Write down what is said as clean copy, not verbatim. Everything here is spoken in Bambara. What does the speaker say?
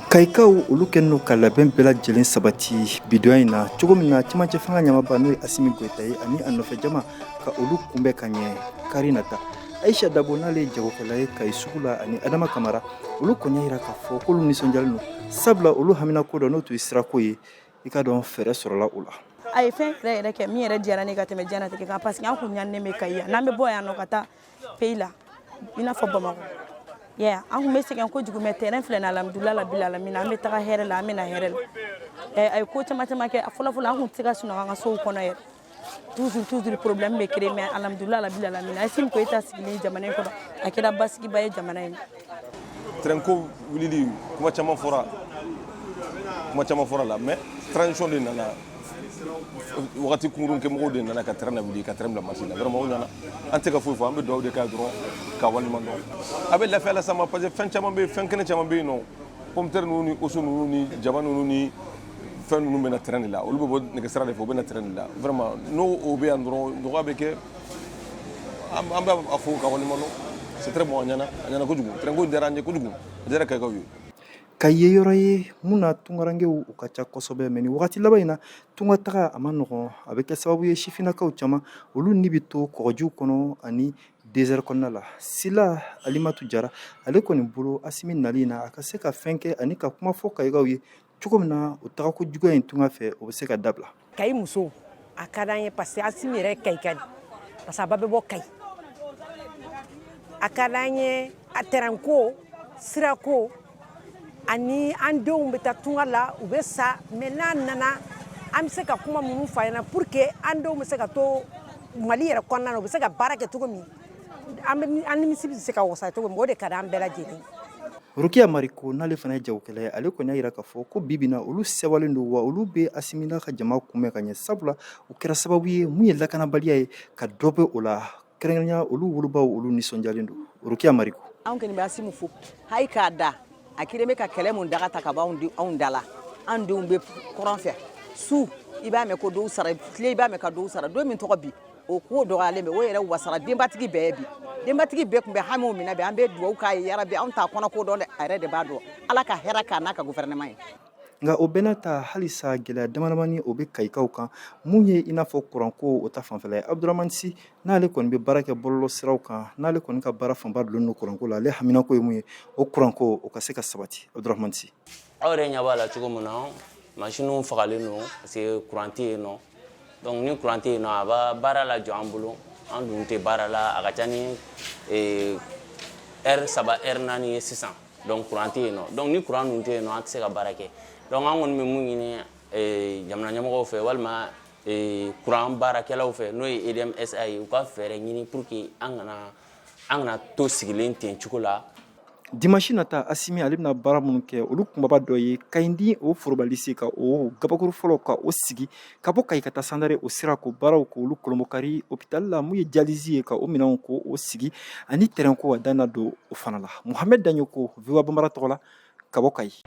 Kayikaw olu kɛlen don ka labɛn bɛɛ lajɛlen sabati bidonya in na cogo min na cɛmancɛ fanga ɲɛmaaba n'o ye Asimi Goyita ye ani a nɔfɛ jama ka olu kunbɛn ka ɲɛ kari nata. Ayisa Dabo n'ale ye jagokɛla ye Kayi sugu la ani Adama Kamara, olu kɔni y'a jira k'a fɔ k'olu nisɔndiyalen don, sabula olu haminako dɔ n'o tun ye sirako ye, i ka dɔn fɛɛrɛ sɔrɔla o la. A ye fɛn yɛrɛ yɛrɛ kɛ min yɛrɛ diyara ne ka tɛmɛ diɲɛnatigɛ kan, parce que an kun ɲaninen bɛ Kayi yan. N'an bɛ bɔ yan nɔ ka taa pays la, i n'a fɔ Bamakɔ, yeah, an kun bɛ sɛgɛn kojugu, mais terrain filɛ nin, alhamdulilah rabil alamin, an bɛ taga hɛrɛ la, an bɛ na hɛrɛ la. A ye ko caman caman kɛ. Fɔlɔ fɔlɔ, an kun tɛ se ka sunɔgɔ an ka sow kɔnɔ yɛrɛ. Toujours toujours problème bɛ créer, mais alhamdulilah rabil alamin, Asimi Goyita sigilen jamana in kɔnɔ, a kɛra basigiba ye jamana in. Train ko wulili, kuma caman fɔra, kuma caman fɔra la, mais transition de nana, wagati kunkurun kɛ mɔgɔw de nana ka train wuli, ka train bila marche la. Vraiment, o ɲɛna. An tɛ ka foyi fɔ, an bɛ dugawu de k'a dɔrɔn ka waleɲuman dɔn. A bɛ lafiya las'an ma, parce que fɛn caman bɛ yen, fɛn kɛnɛ caman bɛ yen nɔ, pomme de terre ninnu ni oso ninnu ni jaba ninnu ni fɛn ninnu bɛ na train de la. Olu bɛ bɔ nɛgɛsira de fɛ, u bɛ na train de la. Vraiment, n'o o bɛ yan dɔrɔn, nɔgɔya bɛ kɛ. An bɛ a fo ka waleɲuman dɔn. C'est très bon. A ɲɛna, a ɲɛna kojugu. Train ko diyara an ye kojugu, a diyara Kayikaw ye. Kayi ye yɔrɔ ye mun na tunkarankew u ka ca kosɛbɛ, mais nin wagati laban in na, tunga taga a ma nɔgɔn. A bɛ kɛ sababu ye sifinnakaw caman olu ni bɛ to kɔgɔjiw kɔnɔ ani désert kɔnɔna la. Sila Alimatu Jara, ale kɔni bolo, Asimi nali in na, a ka se ka fɛn kɛ ani ka kuma fɔ Kayikaw ye cogo min na o tagako juguya in tunga fɛ, o bɛ se ka dabila. Kayi musow, a ka d'an ye, parce que Asimi yɛrɛ ye Kayika de, parce que a ba bɛ bɔ Kayi. A ka d'an ye, a terrain ko, sirako, ani an denw bɛ taa tunga la, u bɛ sa. Mais n'a nana, an bɛ se ka kuma minnu f'a ɲɛna pour que an denw bɛ se ka to Mali yɛrɛ kɔnɔna na, u bɛ se ka baara kɛ cogo min, an bɛ an nimisi bɛ se ka wasa cogo min, o de ka di an bɛɛ lajɛlen. Rokiya Mariko, n'ale fana ye jagokɛla ye, ale kɔni y'a jira k'a fɔ ko bi bi in na, olu sewalen don wa olu bɛ Asimi n'a ka jama kunbɛn ka ɲɛ, sabula o kɛra sababu ye mun ye lakanabaliya ye ka dɔ bɛ o la, kɛrɛnkɛrɛnnenya olu wolobaw, olu nisɔndiyalen don. Rokiya Mariko. Anw kɔni bɛ Asimu fo hayi k'a da a kelen bɛ ka kɛlɛ mun daga ta ka bɔ anw da la. An denw bɛ kɔrɔn fɛ, su i b'a mɛn ko dɔw sara, tile i b'a mɛn ka dɔw sara. Don min tɔgɔ bi, o ko dɔgɔyalen bɛ, o yɛrɛ wasara denbatigi bɛɛ ye. Bi denbatigi bɛɛ tun bɛ hami min na bi, an bɛ dugawu k'a ye yarabi. Anw t'a kɔnɔ ko dɔn dɛ, a yɛrɛ de b'a dɔn. Ala ka hɛrɛ k'a n'a ka gouvernement ye. Nka o bɛɛ n'a ta, halisa gɛlɛya damadamani o bɛ Kayikaw kan, mun ye i n'a fɔ kuranko o ta fanfɛla ye. Abudramani Si, n'ale kɔni bɛ baara kɛ bɔlɔlɔ siraw kan, n'ale kɔni ka baara fanba dulon don kuranko la, ale haminako ye mun ye, o kuranko o ka se ka sabati. Abudramani Si. Aw yɛrɛ ɲɛ b'a la cogo min na, masiniw fagalen don parce que courant tɛ yen nɔ. Donc ni courant tɛ yen nɔ, a b'a baara lajɔ an bolo. An dun tɛ baara la, a ka ca ni heure 3, heure 4 ye sisan. Donc courant tɛ yen nɔ. Donc ni courant dun tɛ yen nɔ, an tɛ se ka baara kɛ. Donc an kɔni bɛ mun ɲini jamana ɲɛmɔgɔw fɛ walima courant baarakɛlaw fɛ, n'o ye EDM SA ye, u ka fɛɛrɛ ɲini pour que an kana to sigilen ten cogo la. Dimanche nata, Asimi ale bɛna baara minnu kɛ, olu kunbaba dɔ ye Kayindi o foroba lycée ka o gabakuru fɔlɔ ka o sigi ka bɔ Kayi ka taa Sandare o sira ko baaraw k'olu kolonbokari, hôpital la mun ye dialyse ye ka o minɛnw ko o sigi, ani terrain ko a dan na don o fana la. Mohamed Daɲoko, VOA Bambara tɔgɔ la ka bɔ Kayi.